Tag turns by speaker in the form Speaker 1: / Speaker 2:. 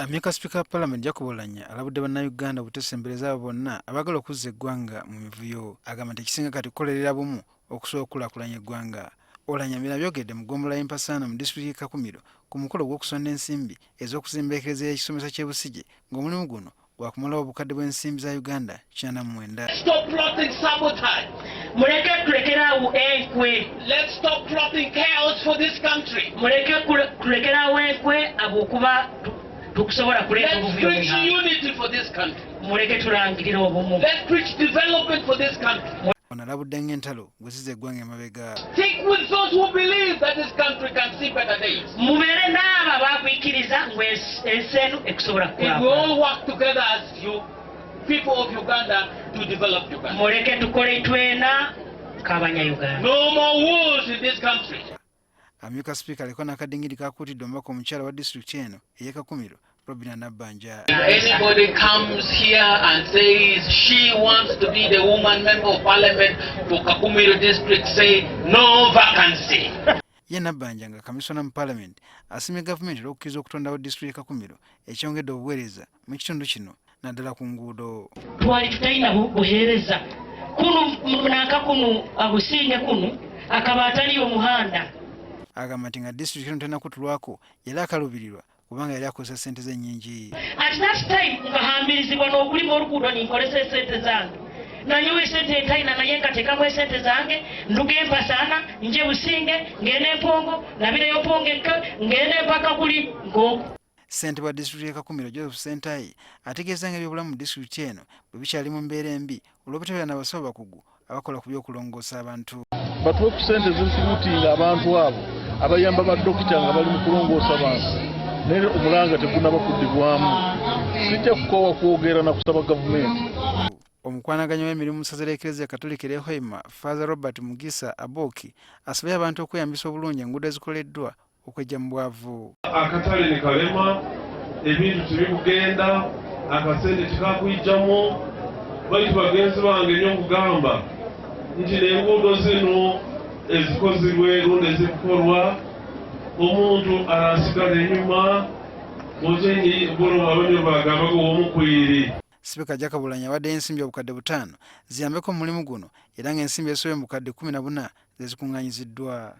Speaker 1: Amyuka sipiika wa Palamenti Jacob Oulanyah alabudde Bannayuganda obutesembereza abo bonna abaagala okuzza eggwanga mu mivuyo. Agamba nti ekisinga kati kukolerera bumu okusobola okukulaakulanya eggwanga. Oulanyah bino abyogedde mu ggombolola y'e Mpasaana mu disitulikiti y'e Kakumiro ku mukolo ogw'okusonda ensimbi ez'okuzimba Eklezia y'ekisomesa ky'e Busije ng'omulimu guno gwakumalawo obukadde bw'ensimbi za Uganda 89.
Speaker 2: Stop plotting sabotage.
Speaker 3: Muleke tulekeraawo enkwe.
Speaker 2: Let's stop plotting chaos for this country.
Speaker 3: Muleke tulekeraawo enkwe abwokuba tukusobola kuleeta
Speaker 2: Let's
Speaker 3: obuvuyo mu
Speaker 2: preach
Speaker 3: ihanga.
Speaker 2: unity for this country.
Speaker 3: Muleke tulangirire obumu.
Speaker 2: Let's preach development for this country.
Speaker 1: Ono alabudde ng'entalo bwe zizza eggwanga emabega.
Speaker 2: Stick with those who believe that this country can see better days.
Speaker 3: Mubeere n'abo abakwikiriza ngu ensi eno ekusobola
Speaker 2: If we
Speaker 3: kukulaakulana.
Speaker 2: all work together as you people of Uganda to develop Uganda.
Speaker 3: Muleke tukole twena nk'abanyayuganda.
Speaker 2: No more wars in this country.
Speaker 1: Amyuka sipiika aliko n'akadingidi k'akuutidde omubaka omukyala wa disitulikiti eno ey'e Kakumiro, Robinah Nabbanja.
Speaker 2: If anybody comes here and says she wants to be the woman member of parliament for Kakumiro district, say no vacancy.
Speaker 1: Ye Nabbanja nga kamisona mu palamenti asiimye gavumenti olw'okukkiriza okutondawo disitulikiti y'e Kakumiro ekyongedde obuweereza mu kitundu kino naddala ku nguudo.
Speaker 3: Twali tutalina buheereza kunu nanka kunu abusinge kunu akaba atali omuhanda.
Speaker 1: Agamba nti nga disitulikiti eno tennakutulwako yali akaluubirirwa kubanga yali akozesa ssente ze nnyingi.
Speaker 3: At that time nkahambirizibwa n'okulima oluguudo ninkozesa esente zange, nanyowe esente entalina naye nkateekamu esente zange, nduga empasaana nje Businge, ngenda Empongo, nabireyo Mpongo ekka, ngenda empaka kuli nk'oku.
Speaker 1: Ssentebe wa disitulikiti y'e Kakumiro Joseph Ssentayi ategeeza nga ebyobulamu mu disitulikiti eno bwe bikyali mu mbeera embi olw'obutabeera na basawo bakugu abakola ku by'okulongoosa abantu.
Speaker 4: Batuwe ku ssente ezirikurutinga abantu abo abayamba badokita nga bali mu kulongoosa bantu, naye omulanga tegunaba kuddibwamu. Sijja kukoowa kwogera na kusaba gavumenti.
Speaker 1: Omukwanaganya w'emirimu mu ssaza ly'Eklezia Katolika ery'e Hoima, Faaza Robert Mugisa Aboki asabye abantu okweyambisa obulungi enguudo ezikoleddwa okwejja mu bwavu.
Speaker 5: Akatale ne kalema, ebintu tebikugenda, akasente tekakwijjamu. Baitu bagenzi bange nyo nkugamba nti n'enguudo zino ezikozirwe rundi ezikukorwa, omuntu arasigara enyuma ojenyi bolo babanyo bagambaga owomukwiri.
Speaker 1: Sipiika Jacob Oulanyah awaddeyo ensimbi obukadde 5 ziyambeko mu mulimu guno era ng'ensimbi ezisobye mu bukadde 14 ze zikuŋŋaanyiziddwa.